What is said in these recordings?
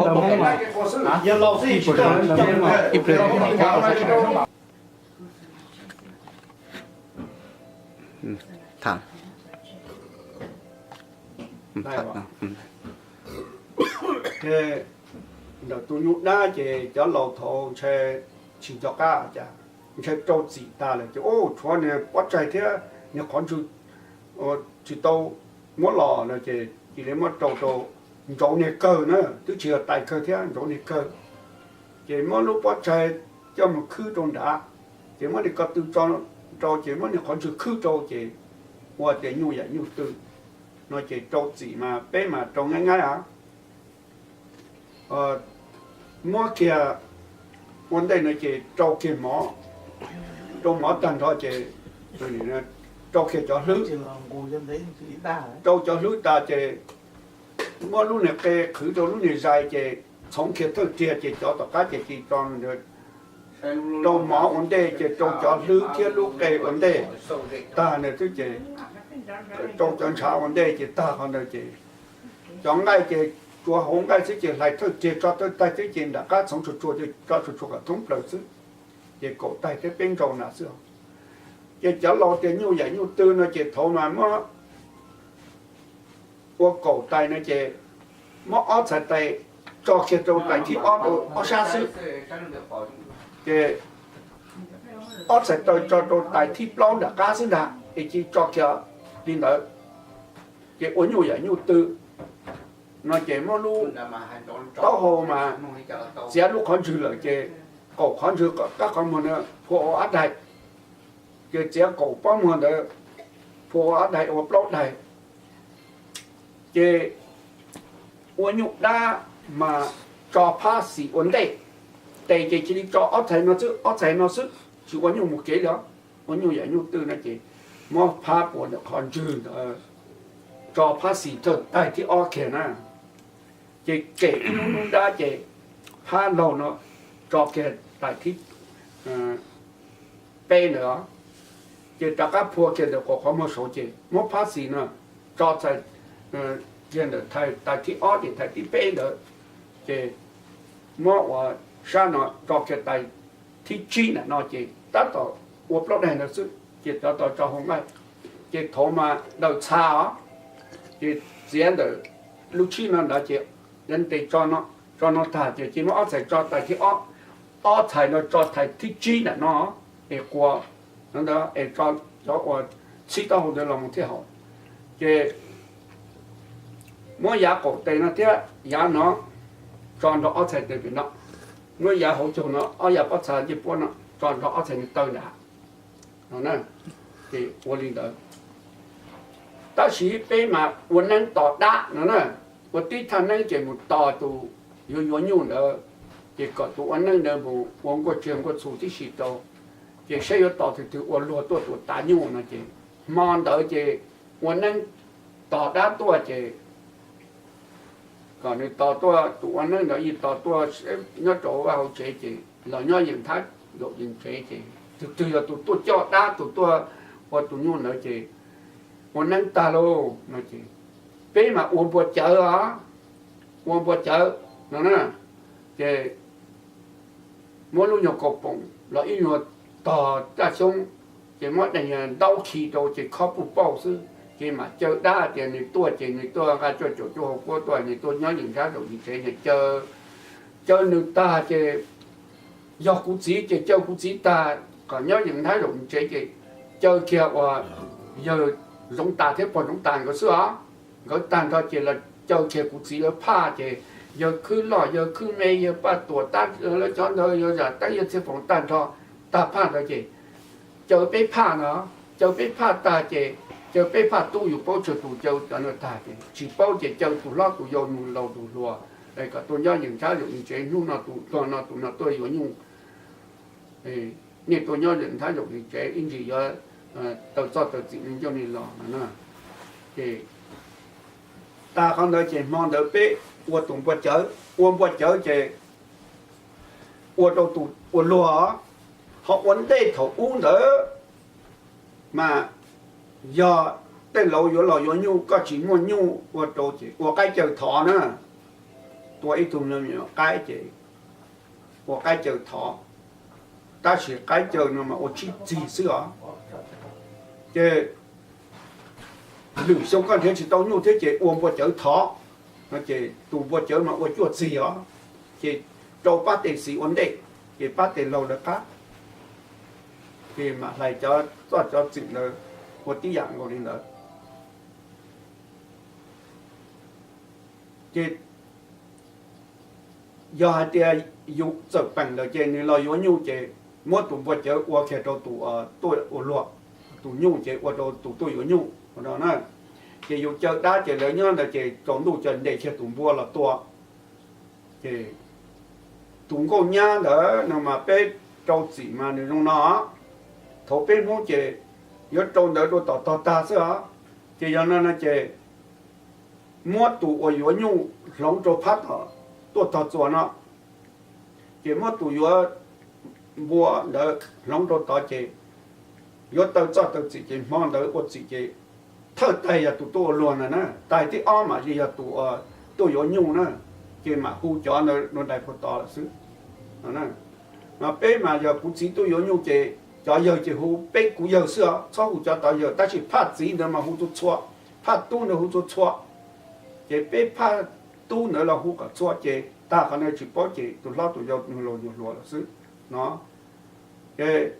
Hmoob, ib pliag, tham, ntawm tus nyuj dab ces cov laus thaud ntshai tsis nco qab cas, ntshai rau txim tas lawm ces tshuav niag pob tsaig thiab niag qhov ntswg tsis tau muab los no ces cia li muab rau rau ntsauv niag kawg na, twb tsis yog tais kawg thiab, ntsauv niag kawg. Ces muab lub pob tsaig coj mus khwb rau nrad, ces muab niag ko tw tso rau ces muab niag qhov ntswg khwb rau ces ua tias nyuj yam nyuj tw no ces rau txim mas peb mas rau nyaib nyaib a. Muab kiag ua ntej no ces rau kiag mov, rau mov tag nrho ces rau kiag cov hlwb, rau cov hlwb tas ces muab lub niag qe qhwv rau lub niag zais ces txhoov kiag thawj riag ces cov tom qab ces cia li tso rau mov ua ntej ces rau cov hlwb thiab lub qe ua ntej tag na xwb ces rau cov ntshav ua ntej ces tag qhov ntawd ces cov nqaij ces tsuav hauv nqaij xwb ces hlais thawj riag tso thawj taig xwb ces nram qab txhoov tsuag tsuag ces tso tsuag tsuag kom thoob plaws xwb ces kaum taig thiab peb ntsaus nram xwb. Ces cov laus tias nyuj yam nyuj tw no ces thaud mas muab ua kaum tais no ces muab ob txhais tais tso kiag rau tais thib ob rau ob sab xwb, ces ob txhais tais tso rau tais thib plaub nram qab xwb ntag es cia li tso kiag li ntawd. Ces ua nyuj yam nyuj tw no ces muab lub taub hau mas txiav lub qhov ntswg lawm ces kaum qhov ntswg, qab qhov muag na phua ua ob daim, ces txiav kaum pob muag ntawd phua ua ob daim ua plaub daim, ces ua nyuj dab mas tso phab xis ua ntej, tes ces cia li tso ob txhais no xwb, ob txhais no xwb, tsis ua nyuj mus kev li os. Ua nyuj yam nyuj twg no ces muab phab puas ntawm qhov ntswg ntawd tso phab xis thawj tais thib ob kiag na, ces kem ib lub hnub dab ces phab laug no tso kiag tais thib peb ntawd, ces rov qab phua kiag ntawm kaum qhov muag saud ces muab phab xis no tso txhais kiag ntawm tais thib ob ces tais thib peb ntawd, ces muab ua sab no tso kiag tais thib tsib ntawm no ces tab tom ua plaub daim ntawd xwb ces rov tau tso hauv nqaij. Ces thaum mas daws txha os, ces txiav ntawm lub tshib no ntawd ces ntes tso no tag ces cia muab ob txhais tso tais thib ob, ob txhais no tso tais thib tsib ntawm no es quas ntawd es tso cov uas txhib taub hau ntawd los mus thiaj haum. Ces muab yav qaum tes no thiab yav no tso nrog ob txhais tes pem no, muab yav hauv caug no ob yav pob txha ncej puab no tso nrog ob txhais taw nram no, ces ua li ntawd. Tab sis peb mas ua neeb tos dab no na, ua tib thaj neeb ces mus tos tus yuav yuav nyuj ntawd, ces kom tus ua neeb ntawd mus ua nkuaj tsiag nkuaj txhu tib si rau, ces saib yuav tos tus twg ua luag tuaj tus tav nyuj no ces hmo ntawd ces ua neeb tos dab tuaj ces kom nws tos tuaj, tus ua neeb ntawd yeej tos tuaj nyob rau vaj hauv tsev ces los nyob yeem nthab zaum yees tsev ces tus twg yog tus tuaj coj dab tus tuaj ua tus nyuj ntawd ces ua neeb tag lauj no ces peb mas ua npua cawv os, ua npua cawv no na, ces muab lub nyuag kaus poom los ib nyuag tog raj xyoob, ces muab daim ntaub khi rau ces khob puj pauj xwb ces mam caw dab tias nws tuaj ces nws tuaj nqa cuaj caum cuaj hau puab tuaj, nws tuaj nyob yeem nthab zaum yees tsev ces caw, caw nws tag ces yog kuv txiv ces caw kuv txiv tag kom nyob yeem nthab zaum yees tsev ces caw kiag uas yawg Zoov Tas thiab pog Zoov Tas nkawd xwb os. Nkawd tag nrho ces los caw kiag kuv txiv lawv phaj ces yawg Khwb Loj, yawg Khwb Me, yawg Paj Tuam, tab lawv cov ntawd yawg Zam Teeb, yawg Txhiaj Foom tag nrho, tag phaj ntawd ces caw peb phaj no, caw peb phaj tag ces caw peb phaj tub, yus paub tsawg tus caw cov no tag ces tsis paub ces caw tus hlob tus yau mus laus tus hluas, kom tuaj nyob yeem nthab zaum yees tsev, hnub no tus hluas no tus no tuaj yuav nyuj, nej tuaj nyob yeem nthab zaum yees tsev ib ntsis yuav taw txoj taw txim li ncauj li los no na. Ces tag qhov ntawd ces hmo ntawd peb ua tus npua cawv, ua npua cawv ces ua rau tus ua luag, ho ua ntej thaum ub ntawd mas yog tej laus yuav los yuav nyuj koj tsis muaj nyuj ua rau ces ua qaib caw thov na, tua ib tug me nyuam qaib ces ua qaib caw thov, tab sis qaib caw no mas ua tsib txig xwb os. Ces lwm xyoo koj nrhiav tsis tau nyuj thiab ces ua npua cawv thov no ces tus npua cawv mas ua cuaj txig os, ces rau pab tes xis ua ntej, ces pab tes laug lawv qab, ces mam hlais cov txoj cov txim ntawd ua tib yam nkaus li ntawd. Ces yog hais tias yus txawm peem lawm ces nws los yuav nyuj ces muab tus npua cawv ua kiag rau tus tuaj ua luag, tus nyuj ces ua rau tus tuaj yuav nyuj no na. Ces yus caw dab ces lawv nyob ntawd ces tsaus ntuj ces ntes kiag tus npua los tua. Ces tus nkauj nyab ntawd no mas peb rau txim mas nws zoo no, thaum peb Hmoob ces yuav rau ntawd rau tom tog tag xwb os. Ces yog no no ces muab tus uas yuav nyuj hloov rau phab tom tuaj tog txuas no, ces muab tus yuav npua ntawd hloov rau tod ces yuav taw txoj taw txim ces hmo ntawd ua txim ces thawj tais yog tus tuaj ua luag ntawd na, tais thib ob mam li yog tus tuaj yuav nyuj na, ces mam hu cov ntawd rau ntais puag tod lawm xwb. Mas peb mas yog kuv txiv tuaj yuav nyuj ces cov yawg ces hu peb kuv yawg xwb os, txhob hu cov tod yawg, tab sis phaj txiv ntawd mas hu txhua txhua, phaj tub ntawd hu txhua txhua. Ces peb phaj tub ntawd los hu kom txhua ces tag qhov ntawd tsis paub ces tus hlob tus yau nyuag laus nyuag hluas lawm xwb no. Ces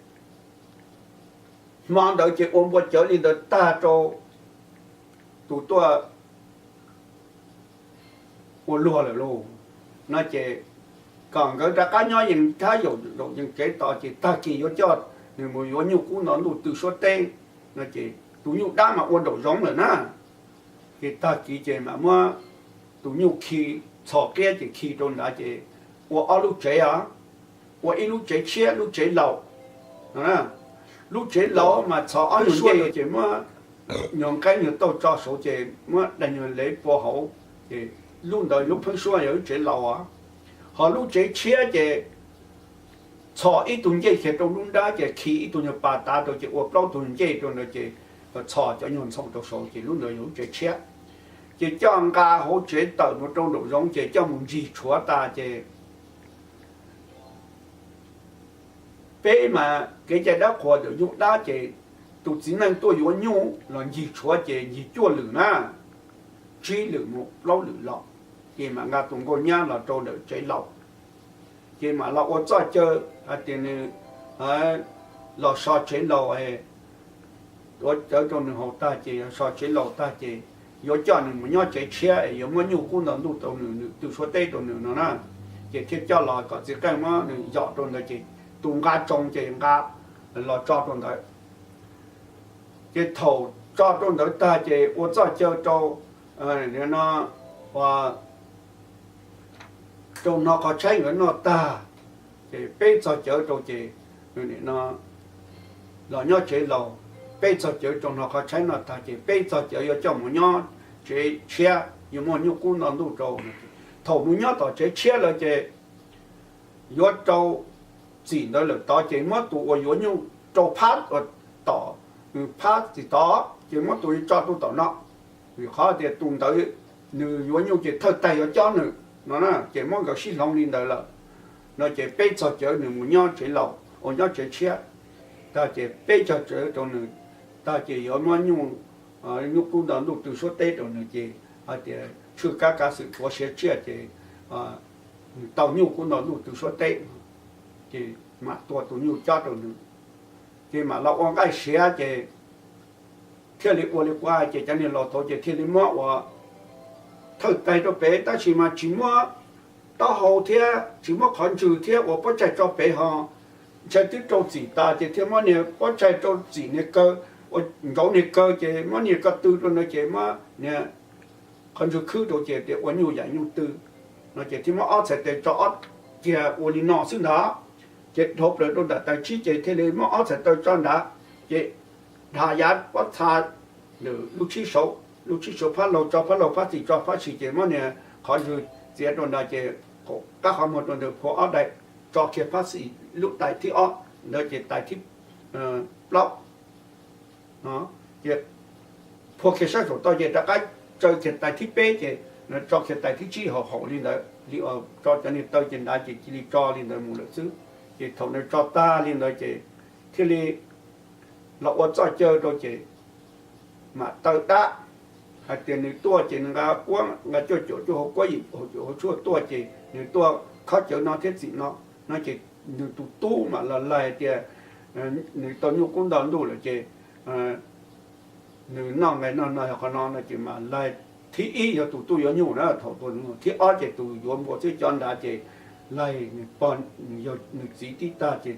hmo ntawd ces ua npua cawv li ntawd tag rau tus tuaj ua luag lawm lauj no ces kom nkawd rov qab nyob yees thab yaum zaum yees tsev tos ces tag kis yuav coj nws mus yuav nyuj kub nto ntuj tw suab teb no ces tus nyuj dab mas ua nraum zoov lawm na. Ces tag kis ces mam muab tus nyuj khi, txhos qiab ces khi rau nrad ces ua ob lub tsev os, ua ib lub tsev tshiab lub tsev laus no. Lub tsev laus mas txhos ob nyuag ncej ces muab nyuag nqaib nyuag tauj tso saud ces muab daim nyuag lev pua hauv, ces lub ntawd lub pheeb suab yog lub tsev laus os. Ho lub tsev tshiab ces txhos ib tug ncej kiag rau lub nrab ces khi ib tug nyuag pas tav rau ces ua plaub tug ncej rau ntawd ces txhos cov nyuag ntxhoo rau saud ces lub ntawd yog lub tsev tshiab. Ces coj nqa hauv tsev tawm mus rau nraum zoov ces coj mus ntsig tshuav tas ces peb mas kev cai dab qhuas ntawm nyuj dab ces tus txiv neej tuaj yuav nyuj los ncig tshuav ces ncig cuaj lwm na, tsib lwm mus plaub lwm los, ces mam nqa tus nkauj nyab los rau ntawm tsev laus. Ces mam los ua txoj caw hais tias nws los so tsev laus, ua cawv rau nws haus tag ces so tsev laus tag ces yuav coj nws mus nyob tsev tshiab es yuav muab nyuj kub nto ntuj rau nws, nws tw suab teb rau nws no na. Ces thiaj coj los kom txiv qeej muab nws yom rau ntawd ces tus nqa tsoo ces nqa los tso rau ntawd. Ces thaum tso rau ntawd tag ces ua txoj caw rau, no, rau no qhov tshaib nkawd noj tag, ces peb txog cawv rau ces no los nyob tsev laus, peb txog cawv rau no qhov tshaib noj tag ces peb txog cawv yuav coj mus nyob tsev tshiab, yuav muab nyuj kub nto ntuj rau. Thaum mus nyob tom tsev tshiab lawm ces yuav rau txim ntawd lawm tod ces muab tus uas yuav nyuj rau phab uas tom, phab txim tod ces muab tus yuav tso rau tom no, vim qhov tias tus ntawd nws yuav nyuj ces thawj taig yuav cob nws no na, ces muab nkawd sib hloov li ntawd lawm no ces peb txog cawv nws mus nyob tsev laus uas nyob tsev tshiab tag ces peb txog cawv rau nws tag ces yuav muab nyuj, nyuj kub nto ntuj tw suab teb rau nws ces hais tias tshwj kab kav xwm tuav siav tsiaj ces nws tau nyuj kub nto ntuj tw suab teb, ces mam tua tus nyuj cob rau nws, ces mam los ua nqaij siav ces thiaj li ua li kuv hais ces cov niag laus thaud ces thiaj li muab ua thawj taig rau pem tab sis mas tsis muab taub hau thiab tsis muab qhov ntswg thiab ua pob tsaig tso pem ho ntshai twb rau txim tas ces thiaj muab niag pob tsaig rau txim niag kaw, ua ntsauv niag kaw ces muab niag ko tw rau ntawd ces muab niag qhov ntswg khwb rau ces tias ua nyuj yam nyuj tw no ces thiaj muab ob txhais taw tso ob kiag ua li no xwb ntag. Ces dhau plaws rau nram taw tsib ces thiaj li muab ob txhais taw tso nrad, ces dhas yav pob txha lub tshib saud, lub tshib saud phab laug tso phab laug, phab xis tso phab xis ces muab niag qhov ntswg txiav rau nrad ces qab qhov muag rau ntawd phua ob daim, tso kiag phab xis lub tais thib ob ntawd ces tais thib plaub ces phua kiag sab saum toj ces rov qab tsaws kiag tais thib peb ces tso kiag tais thib tsib haum haum li ntawd li, tso cov niag taw ces nrad ces cia li tso li ntawd mus lawm xwb. Ces thaum nws tso tag li ntawd ces thiaj li los ua txoj caw rau ces mam taw dab, hais tias nws tuaj ces nws nqa kuab nqa cuaj caum cuaj hauv kuab yim hauv tshuaj tuaj ces nws tuaj khob cawv no thiab txim no, no ces nws tus tub mam los laig tias nws tau nyuj kub nto ntuj lawm ces nws noj nqaij noj no yog qhov no no ces mam laig. Thib ib yog tus tub yuav nyuj na, thaum thib ob ces tus yuav npua xwb, cov nrad ces laig nws pog, yog nws txiv tib tag ces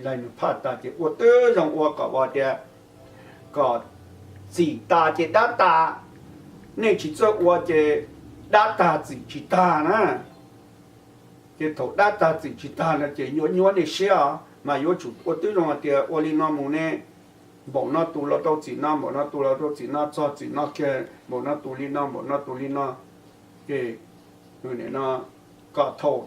laig nws phaj tag ces ua twb zoo ua kom ua tias kom txim tas ces dab tas, nej tsis txawj ua ces dab tag txim tsis tag na. Ces thaum dab tag txim tsis tag no ces nyuaj nyuaj nej siab os, mas yuav tsum ua twb zoo hais tias ua li no mus ne, npaum no tus los rau txim no, npaum no tus los rau txim no, txog txim no kiag npaum no tus li no, npaum no tus li no. Ces kom thaum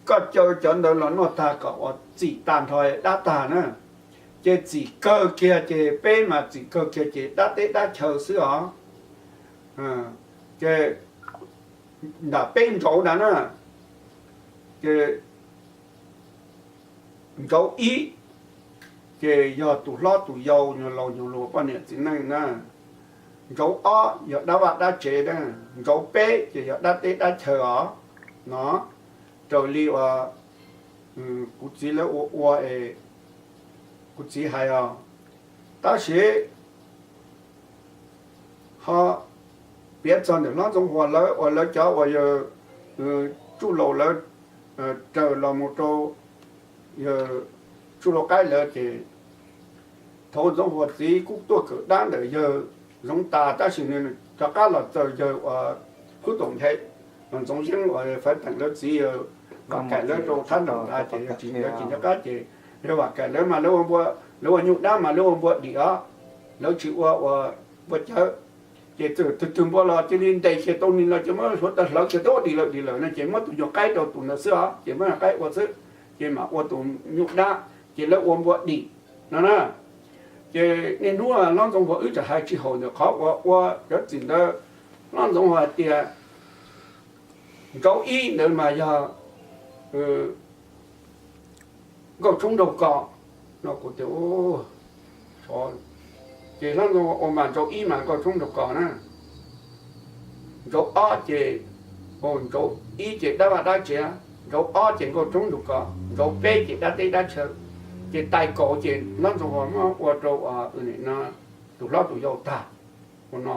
koj caw cov ntawd los noj tag kom ua txim tag nrho dab tag na. Ces txim kawg kiag ces peb mas txim kawg kiag ces dab teb dab chaw xwb os. Ces nram peb ntsauv ntawd na, ces ntsauv ib ces yog tus hlob tus yau, nyuag laus nyuag hluas, poj niam txiv neej na. Ntsauv ob yog dab vaj dab tsev na. Ntsauv peb ces yog dab teb dab chaw os. No raws li uas kuv txiv lawv ua ua es kuv txiv hais os. Tab sis ho piav txog ntawm hlob Ntxoov Huas lawv uas lawv cov uas yog tsuj laus lawv raws los mus rau yawg Tsuj Lauj Qaib lawv ces thaum Ntxoov Huas txiv kuj tuaj kawm dab ntawm yawg Zoov tas tab sis nws rov qab los txawm yawg uas Phub Toom Nthee, Ntxoov Yeeb uas Faiv Teem lawv txiv, Vam Kaim lawv rau thab nraum tas ces yawg tsis nco qab ces yawg Vam Kaim lawv mas lawv ua, lawv ua nyuj dab mas lawv ua npua dim os, lawv tsis ua ua npua cawv. Ces txawm twg twg npua los cia li ntes kiag tau ni los ces muab hluav taws hlawv kiag tau dim lawm dim lawm no ces muab tus nyuag qaib rau tus ntawd xwb os, ces muab nyuag qaib ua xwb, ces mam ua tus nyuj dab, ces lawv ua npua dim no na. Ces niaj hnub hlob Ntxoov Huas wb tseem hais tsis haum ntawm qhov uas ua cov txim ntawd, hlob Ntxoov Huas hais tias ntsauv ib ntawd mas yog Nkauj Tshoob nraug ko no kuv tias Ces hlob Ntxoov Huas ua mas ntsauv ib mas Nkauj Tshoob nraug ko na, ntsauv ob ces, ntsauv ib ces dab vaj dab tsev, ntsauv ob ces Nkauj Tshoob nraug ko, ntsauv peb ces dab teb dab chaw, ces tais kaum ces hlob Ntxoov Huas muab ua rau no tus hlob tus yau tag ua no.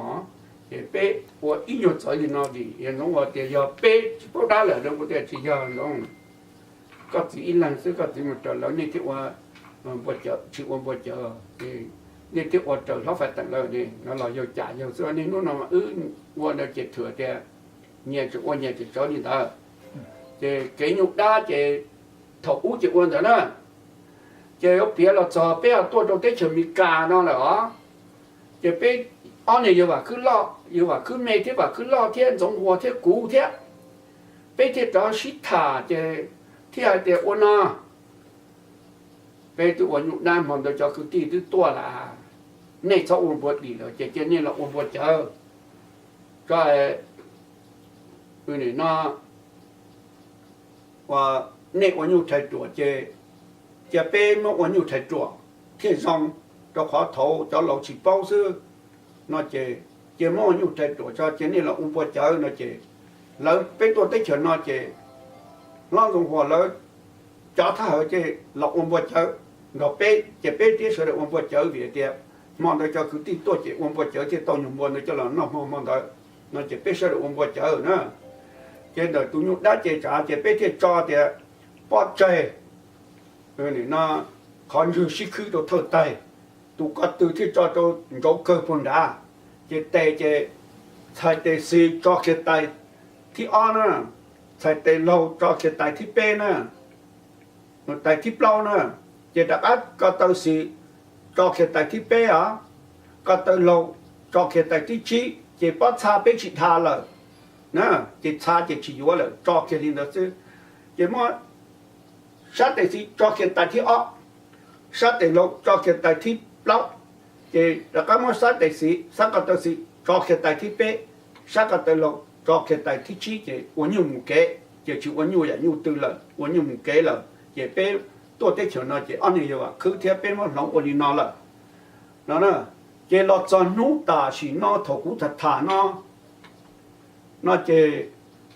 Ces peb ua ib nyuag txawv li no vim yog Ntxoov Huas tias yog peb tsis paub dab lawm no kuv tias tsis yog Ntxoov, koj txiv ib leeg xwb koj txiv mus raws lawv nej thiaj ua npua cawv tsis ua npua cawv, nej thiaj ua raws hlob Faiv Teem lawm ne no los yawg cam yawg xwb. Niaj hnub no wb ua ntawd ces thwm tias nyias tseem ua nyias tseem tsawv li ntawd. Ces kev nyuj dab ces thaum ub ces ua ntawd na, ces yuav piav los txog peb tuaj rau teb chaws Amelikas no lawm os. Ces peb ob niag yawg Vam Khwb loj, yawg Vam Khwb me thiab Vam Khwb loj thiab Ntxoov Huas thiab kuv thiab, peb thiaj rov sib tham ces thiaj hais tias ua no, peb twb ua nyuj dab hmo ntawd cov kwv tij twb tuaj lawm, nej txhob ua npua dim lawm ces cia nej los ua npua cawv. Tso, no uas nej ua nyuj rhais ruam ces cia peb muab ua nyuj rhais ruam thiaj zoo, rau qhov thaud cov laus tsis paub xwb no ces cia muab ua nyuj rhais ruam tso cia nej los ua npua cawv no ces lawv peb tuaj teb chaws no ces hlob Ntxoov Huas lawv cov thaj hawv ces los ua npua cawv nrog peb ces peb thiaj sawv daws ua npua cawv vim tias hmo ntawd cov kwv tij tuaj ces ua npua cawv thiaj tau nyuag npua ntawd coj los noj hmo hmo ntawd no ces peb sawv daws ua npua cawv na. Ces ntawm tus nyuj dab ces tsav ces peb thiaj tso tias pob tsaig no qhov ntswg sib khwb rau thawj taig, tus ko tw thiaj tso rau ntsauv kawg puag nrad. Ces tes ces txhais tes xis tso kiag tais thib ob na, txhais tes laug tso kiag tais thib peb na, tais thib plaub na, ces rov qab ko taw xis tso kiag tais thib peb os, ko taw laug tso kiag tais thib tsib ces pob txha peb tsis dha lawm na, ces txha ces tsis yuav lawm tso kiag li ntawd xwb. Ces muab sab tes xis tso kiag tais thib ob, sab tes laug tso kiag tais thib plaub, ces rov qab muab sab tes xis sab ko taw xis tso kiag tais thib peb, sab ko taw laug tso kiag tais thib tsib ces ua nyuj mus kev ces tsis ua nyuj yam nyuj twg lawm ua nyuj mus kev lawm ces peb tuaj teb chaws no ces ob niag yawg Vam Khwb thiab peb muab hloov ua li no lawm no na. Ces los txog hnub tam sim no thaum kuv tham tham no no ces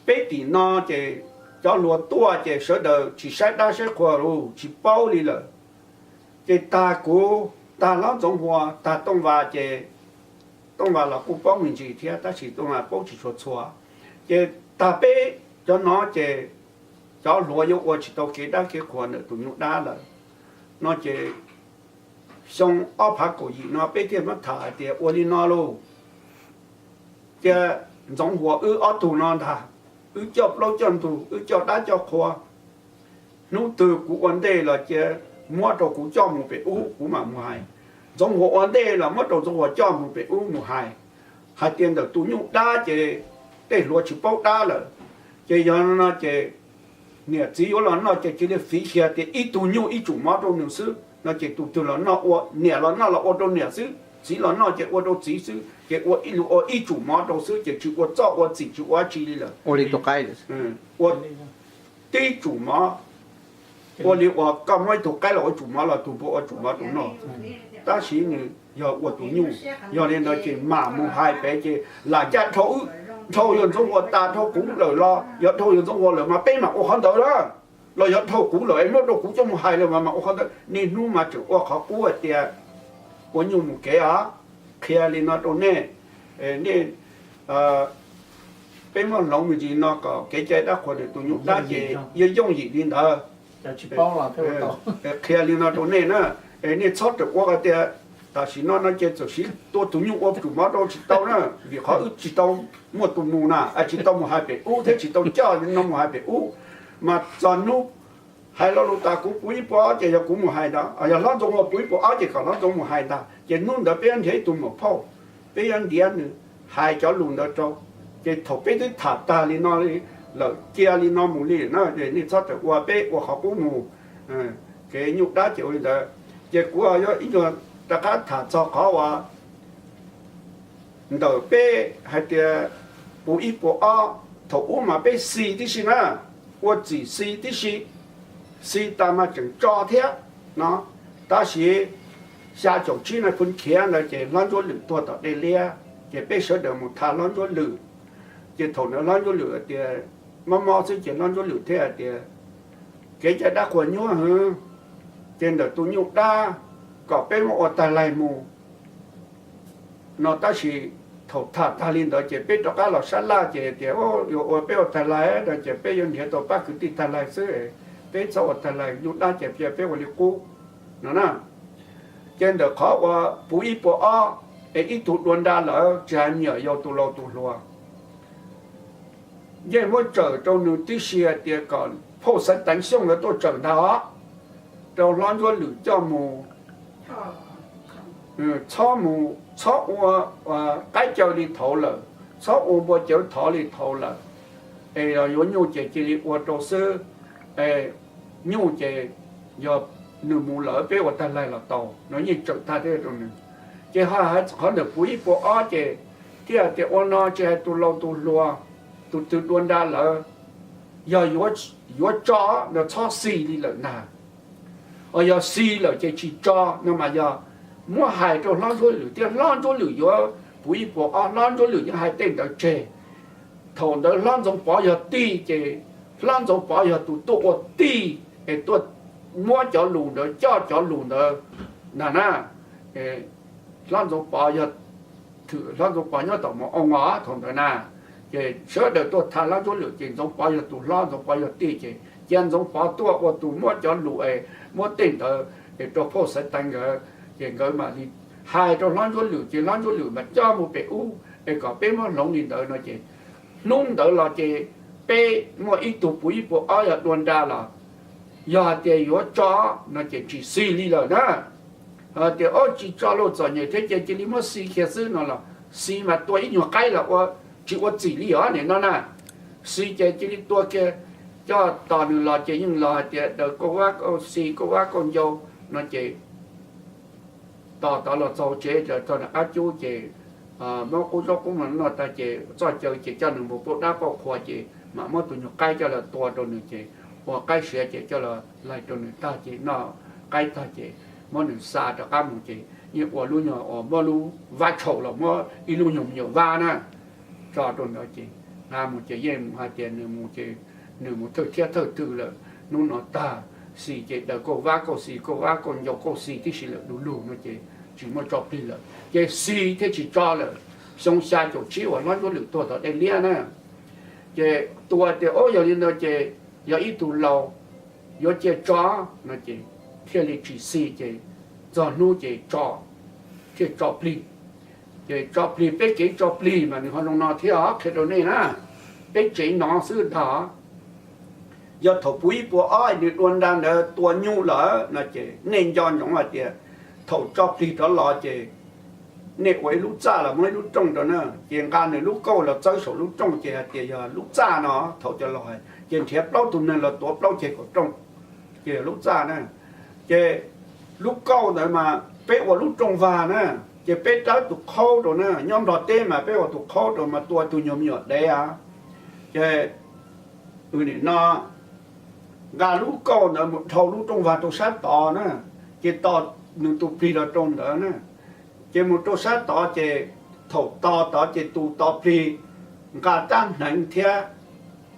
peb tim no ces cov hluas tuaj ces sawv daws tsis saib dab saib qhua lawm tsis paub li lawm. Ces tag kuv, tag hlob Ntxoov Huas, tag Tooj Vas ces Tooj Vas los kuj paub me ntsis thiab tab sis Tooj Vas paub tsis tshua txhua. Ces tag peb cov no ces cov hluas yuav ua tsis tau kev dab kev qhua ntawm tus nyuj dab lawm no ces xyoo ob phav kaum yim no peb thiaj muab tham hais tias ua li no lauj, cia Ntxoov Huas wb ob tug no ntag, wb coj plaub coj ntug wb coj dab coj qhua. Hnub twg kuv ua ntej los cia muab rau kuv coj mus pem ub kuv mam mus hais. Ntxoov Huas ua ntej los muab rau Ntxoov Huas coj mus pem ub mus hais, hais tias ntawm tus nyuj dab ces tej hluas tsis paub dab lawm. Ces yog no ces niam txiv yuav los noj ces cia li fiv xia tias ib tug nyuj ib tsum mov rau nws xwb no ces tus twg los noj ua, niam los noj los ua rau niam xwb, txiv los noj ces ua rau txiv xwb ces ua ib lus ua ib tsum mov rau xwb ces tsis ua txoj ua txim tsis ua dab tsi li lawm. Ua li tus qaib ua tib tsum mov, ua li uas koj muab ib tug qaib los ua tsum mov los tus npua ua tsum mov rau noj. Tab sis nws yog ua tus nyuj, yog li ntawd ces mam mus hais pem ces lam ncaj dhau, dhau yawg Ntxoov Huas tas dhau kuv lawm los yog dhau yawg Ntxoov Huas lawm mas peb mam ua qhov ntawd lawm, los yog dhau kuv lawm es muab rau kuv coj mus hais lawm mas mam ua qhov ntawd. Niaj hnub mas tseem ua qhov qub hais tias ua nyuj mus kev os. Qhia li no rau nej, nej, peb muab hloov me ntsis no kom kev cai dab qhuas nws tus nyuj dab ces yuav yooj yim li ntawd. Qhia li no rau nej na, nej txhob rawm ua tias tam sim no no ces txawm siv tua tus nyuj ua tsum mov rau tsis tau na, vim qhov wb tsis tau muaj tus mus na, tsis tau mus hais pem ub thiab tsis tau coj no mus hais pem ub, mas txog hnub hais lo lus tas kuv puv ib puas ob ces yog kuv mus hais ntag, yog hlob Ntxoov Ua puv ib puas ob ces kom hlob Ntxoov mus hais ntag, ces hnub ntawd peb yuav nrhiav ib tug muam phauj, peb yuav ntiav nws hais cov lus ntawd rau. Ces thaum peb twb tham tag li no lawm cia li no mus li na, nej txhob rawm ua, peb ua qhov qub mus, kev nyuj dab ces ua li ntawd. Ces kuv yuav ib nyuag rov qab tham txog qhov uas ntawm peb hais tias puv ib puas ob, thaum ub mas peb xi tib si na, ua txim xi tib si, xi tas mas tseem tso thiab no. Tab sis xya caum tsib no phu khiav ntawd ces hlob Ntsuab Lwm tuag tom dej liab, ces peb sawv daws mus tham hlob Ntsuab Lwm. Ces thaum ntawd hlob Ntsuab Lwm hais tias, mob mob xwb ces hlob Ntsuab Lwm thiaj hais tias, kev cai dab qhuas nyuaj heev, ces ntawm tus nyuj dab kom peb muab ua tag laig mus no. Tab sis thaum tham tag li ntawd ces peb rov qab los sab laj ces tias yuav ua peb ua tag laig no ces peb yuav nrhiav tau pab kwv tij tag laig xwb, peb txhob ua tag laig, nyuj dab ces peb ua li qub no na. Ces ntawm qhov uas puv ib puas ob es ib tug dua nra lawm tsis hais me nyuam yaus tus laus tus hluas, yeej muab tsawm rau nws tib si hais tias kom phauj Xaiv Teev Xyooj lawv tuaj tsawm ntag os, rau hlob Ntsuab Lwm coj mus. Txhob mus, txhob ua qaib caw li thaud lawm, txhob ua npua cawv thov li thaud lawm, es yog yuav nyuj ces cia li ua rau xwb, nyuj ces yog nws mus lawm peb ua tag laig los tau no, yeej tsawm tag thiab rau nws. Ces ho hais qhov ntawm puv ib puas ob ces thiaj tias ua no tsis hais tus laus tus hluas, tus twg dua nra lawm, yog yuav tso no txhob xi li lawm ntag. Yog xi lawm ces tsis tso no mas yog muab hais rau hlob Ntsuab Lwm thiab hlob Ntsuab Lwm yuav puv ib puas ob, hlob Ntsuab Lwm yeej hais tej ntawd tseg. Thaum ntawd hlob Ntxoov Pov yog tij ces hlob Ntxoov Pov yog tus tuaj ua tij es tuaj muab cov lus ntawd coj cov lus ntawd ntag na. Hlob Ntxoov Pov yog, hlob Ntxoov Pov nyob tom Mus Oo os thaum ntawd na, ces sawv daws tuaj tham hlob Ntsuab Lwm ces Ntxoov Pov yog tus hlob, Ntxoov Pov yog tij ces cia Ntxoov Pov tuaj ua tus muab cov lus es muab tej ntawd es rau phauj Xaiv Teev nkawd, ces nkawd mam li hais rau hlob Ntsuab Lwm ces hlob Ntsuab Lwm mas coj mus pem ub es kom peb muab hloov li ntawd no ces hnub ntawd los ces peb muaj ib tug puv ib puas ob yog dua nra los yog hais tias yuav tso no ces tsis xi li lawm na. Tias ob tsis tso lauj txom nyem thiab ces cia li muab xi kiag xwb no los xi mas tua ib nyuag qaib los ua tsis ua txim li os nim no na. Xi ces cia li tua kiag, coj tos nws los ces yeej los hais tias daws kauj vab kauj xi kauj vab kauj ncau no ces tos tod los txog tsev txog nram qab cub ces muab qub zaub qub mov noj tag ces txoj caw ces coj nws mus pauj dab pauj qhua ces mam muab tus nyuag qaib coj los tua rau nws ces ua qaib siav ces coj los laig rau nws tag ces noj qaib tag ces muab nws xa rov qab mus ces yeej ua lub nyuag uas muab lub vab tshaum los muab ib lub nyuag me nyuam vab na tso rau ntawd ces nqa mus ces yeej mus hais tias nws mus ces nws mus thawj thiab thawj twg lawm, hnub no tag xi ces daws kauj vab kauj xi kauj vab kauj ncau kauj xi tib si lawm du lug no ces tsis muaj tso plig lawm ces xi thiaj tsis tso lawm. Xyoo xya caum tsib uas hlob Ntsuab Lwm tuag tom dej liab na ces tus tias ob yog li ntawd ces yog ib tug laus yuav cia tso no ces thiaj li tsis xi ces txog hnub ces tso, thiaj tso plig. Ces tso plig, peb kev tso plig mas nws ho zoo no thiab qhia rau nej na, peb tsev no xwb ntag. Yog thaum puv ib puas ob nws dua nra ntawd tua nyuj lawm no ces nej nco ntsoov hais tias thaum tso plig rov los ces nej ua ib lub txaj los muab ib lub rooj rau na ces nqa nws lub kauj los txawb saum lub rooj ces hais tias yog lub txaj no thaum cov laus hais ces nrhiav plaub tug neeg los tuav plaub ceg kaum rooj ces yog lub txaj na. Ces lub kauj ntawd mas peb ua lub rooj vag na, ces peb dawb tus qhaub rau na, nyob Nplog teb mas peb ua tus qhaub rau mas tua tus nyuag me nyuam dev a. Ces nim no nqa lub kauj ntawd mus dhau lub rooj vag rau sab tod na, ces tos nws tus plig los rau ntawd na. Ces mus rau sab tod ces thaum tos tod ces tus tos plig nqa rab hneev thiab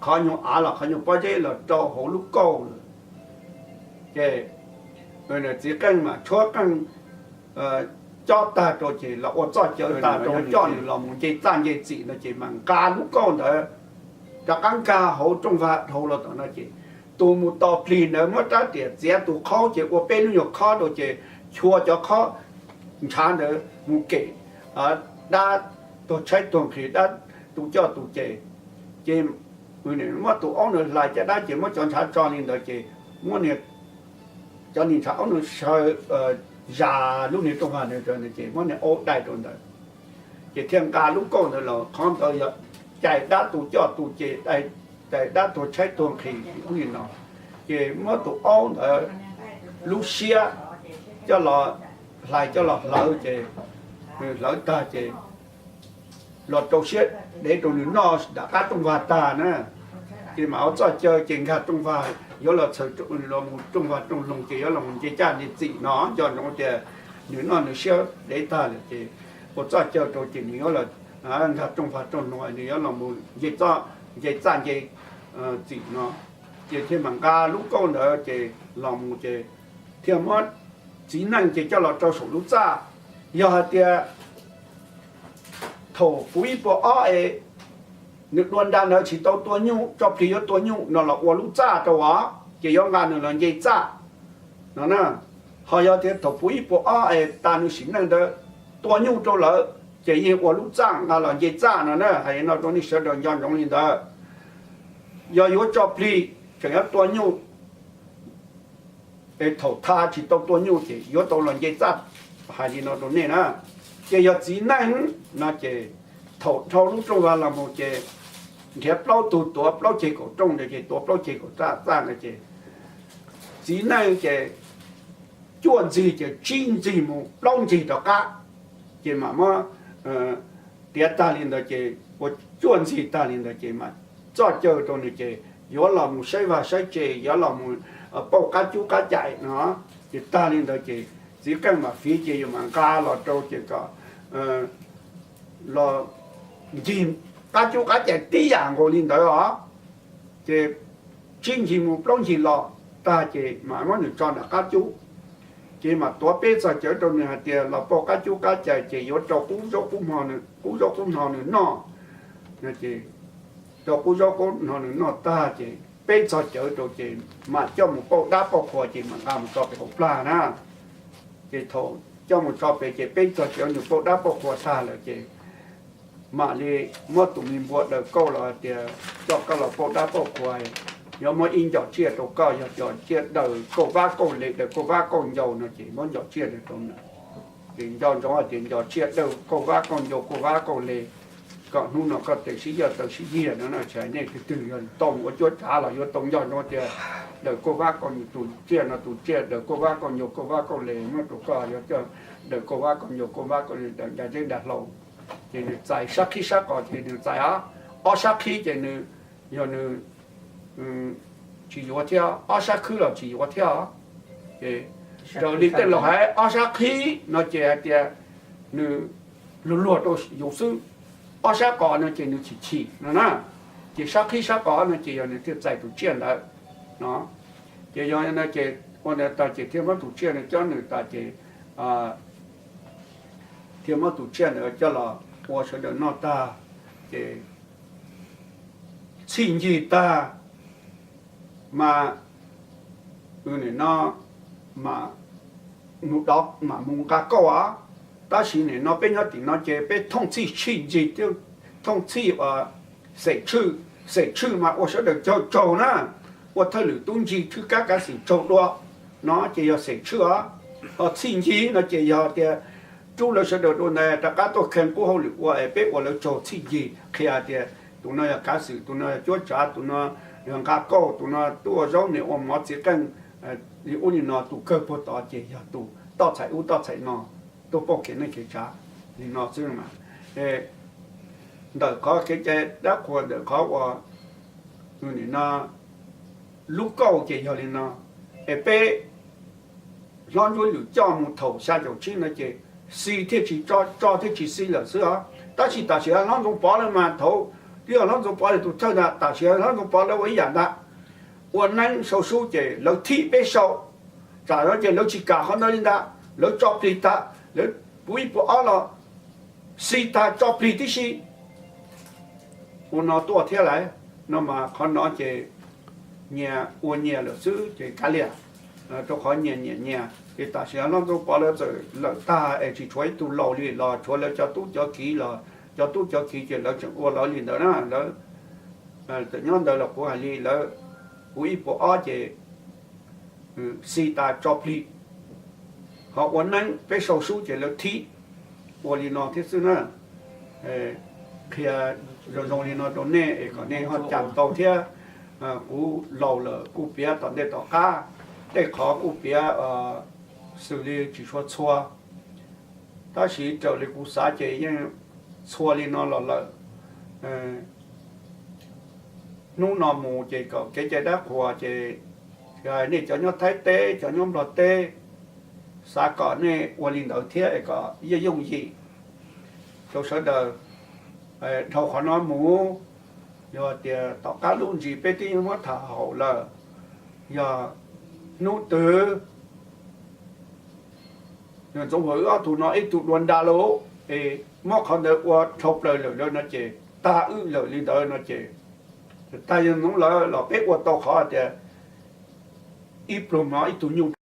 qhov nyuag av los qhov nyuag pob zeb los rau hauv lub kauj lawm. Ces txiv qeej mas tshuab qeej cob tag rau ces los ua txoj cawv tag rau coj nws los mus nce txaj nce txim no ces mas nqa lub kauj ntawd rov qab nkag hauv rooj vag dhau los tom no ces tus mus tos plig ntawd muab rab riam txiav tus qhaub ces ua peb lub nyuag khob rau ces chua cov khob ntshav ntawd mus kem dab tuag tshaib tuag nqhis, dab tu coj tu ces, ces muab tus aub ntawd hlais caj dab ces muab cov ntshav tso li ntawd ces muab cov niag ntshav aub ntawd sawv zas lub niag rooj vag ntawd ces muab niag aub dai rau ntawd. Ces thiaj nqa lub kauj ntawd los, qhov ntawd yog cais dab tu coj tu ces, cais dab tuag tshaib tuag nqhis ub li no. Ces muab tus aub ntawd lub siab coj los hlais, coj los hlawv ces nws hlawv tag ces los rau siab dev rau nws noj nram qab rooj vag tag na. Ces mam ua txoj caw ces nkag rooj vag yuav los txhaws los mus rooj vag rooj loog ces yuav los mus nce caj nce txim no, nco ntsoov tias nws noj nws siab dev tag lawm ces ua txoj caw rau ces nws yuav los nkag rooj vag rooj loog, nws yuav los mus nce, nce txaj nce txim no. Ces thiaj mam nqa lub kauj ntawd ces los mus ces thiaj muab txiv neej ces coj los rau saum lub txaj. Yog hais tias thaum puv ib puas ob es nws dua nra ntawd tsis tau tua nyuj, tso plig yuav tua nyuj no los ua lub txaj rau os, ces yuav nqa nws los nce txaj no na. Ho yog tias thaum puv ib puas ob es tas nws sim neej ntawd tua nyuj rau lawm, ces yeej ua lub txaj nqa los nce txaj no na. Hais no rau nej sawv daws nco ntsoov li ntawd. Yog yuav tso plig tseem yuav tua nyuj es thaum tha tsis tau tua nyuj ces yuav tau los nce txaj. Hais li no rau nej na. Ces yog txiv neej no ces thaum dhau lub rooj vag los mus ces nrhiav plaub tug tuav plaub ceg kaum rooj ntawd ces tuav plaub ceg kaum txaj ntawd ces txiv neej ces cuaj ntxig ces tsib ntxig mus plaub ntxig rov qab, ces mam muab tiav tag li ntawd ces ua cuaj ntxig tag li ntawd ces mam txoj caw rau nws ces yuav los mus saib vaj saib tsev, yuav los mus pauj qab cub qab cais no. Ces tag li ntawd ces txiv qeej mam fiv ces yus mam nqa los rau ces kom los ncig qab cub qab cais tib yam nkaus li ntawd os. Ces tsib ncig mus plaub ncig los tag ces mam muab nws tso nram qab cub. Ces mam tuav peb txog cawv rau nws hais tias los pauj qab cub qab cais ces yuav rau qub zaub qub hno nws noj. Rau qub zaub qub hno nws noj tag ces peb txog cawv rau ces mam coj mus pauj dab pauj qhua ces mam nqa mus tso pem hauv plag na. Ces thaum coj mus tso pem ces peb txog cawv nws pauj dab pauj qhua tag lawm ces mam li muab tus me npua daws kauj los hais tias coj koj los pauj dab pauj qhua, yuav muab ib ncov tsiaj rau koj, yog cov tsiaj daws kauj vab kauj le, daws kauj vab kauj ncau no ces muab ncov tsiaj rau nws. Ces nco ntsoov hais tias ncov tsiaj daws kauj vab kauj ncau, kauj vab kauj le, kom hnub no koj tawm sib yaj tawm sib yiag no na, tsis hais nej twg twg yog tau mus ua cuab tsav los yuav tau nco ntsoov tias daws kauj vab kauj ncau, tus tsiaj no tus tsiaj daws kauj vab kauj ncau, kauj vab kauj le muab rau koj, yog coj daws kauj vab kauj ncau, kauj vab kauj le, daws nra zeb nra hlau. Ces nws txais sab qhib sab qos ces nws txais ob sab qhib ces nws, yog nws tsis yuav thiab, ob sab khwb los tsis yuav thiab. Ces raws li tej laus hais ob sab qhib no ces hais tias nws luag luag rau yus xwb, ob sab qos no ces nws chim chim no na. Ces sab qhib sab qos no ces yog nws thiaj txais tus tsiaj ntawd no. Ces yog no ces ua ntawd tas ces thiaj muab tus tsiaj no coj nws tas ces thiaj muab tus tsiaj ntawd coj los ua sawv daws noj tag ces txhij ncig tag mas no mam mus nqa kauj os. Tab sis nim no peb nyob tim no ces peb thooj txhij txhij ncig thiab thooj txhij uas xeem tshwj, xeem tshwj mas ua sawv daws tsaug tsaug na, ua thawj lwm tub ncig tshwj kab kav xwm tsaug dua no ces yog xeem tshwj os. Ho txhij ncig no ces yog tias rub lawv sawv daws dua ntawd rov qab tuaj kheev qub hauj lwm ua es peb ua lawv tsaug txhij ncig qhia tias tus no yog kav xwm, tus no yog cuab tsav, tus no yog nqa kauj, tus no tub ua zaub, niam ua mov, txiv qeej li ub li no, tus kawg puag tod ces yog tus toj txhais ub toj txhais no, tuaj pauj kev neej kev tsav li no xwb mas. Ntawm qhov kev cai dab qhuas ntawm qhov uas nim no lub kauj ces yog li no, es peb hlob ntsuab lwm coj mus thaum xya caum tsib no ces xi thiaj tsis tso, tso thiaj tsis xi lawm xwb os. Tab sis tam sim hlob Ntxoov Pov lawv mas thaum twb yog hlob Ntxoov Pov lawv tus thawj ntag, tam sim hlob Ntxoov Pov lawv ua ib yam ntag, ua neeb sau sub ces lawv thim peb sau, tsam no ces lawv tsis kam qhov ntawd li ntag, lawv tso plig tag, lawv puv ib puas ob los xi tag tso plig tib si. Ua no tuaj thiab lawm. No mas qhov no ces nyias ua nyias lawm xwb ces kav liam, rau qhov nyias nyiam nyias. Ces tam sim no Ntxoov Pov lawv txawm lawm tag es tsis tshuav ib tug laus li los tshuav lawv cov tub cov kiv los, cov tub cov kiv ces lawv tseem ua lawv li ntawd na. Lawv txawm nyob ntawd los kuv hais li lawv, kuv ib puas ob ces xi tas tso plig, ho ua neeb peb sau sub ces lawv thib. Ua li no thiab xwb na. Qhia zoo zoo li no rau nej es kom nej ho cam tau thiab. Kuv laus lawm kuj piav tom ntej tom qab, tej qhov kuj piav xws li tsis tshua txhua, tab sis raws li kuv xav ces yeej txhua li no los lawm. Hnub no mus ces kom kev cai dab qhuas ces nej cov nyob Thaib teb cov nyob Nplog teb, xav kom nej ua li ntawd thiab es kom yeej yooj yim rau sawv daws. Dhau qhov no mus, yog tias tom qab lub ntsis peb twb yeej muab tham haum lawm, yog hnub twg yog Ntxoov Huas wb ob tug no ib tug dua nra lauj, es muab qhov ntawd ua dhau plaws lawm no ces tag wb lawm li ntawd no ces, tag yog Ntxoov lawv los peb ua tau qhov tias ib pluag mov ib tug nyuj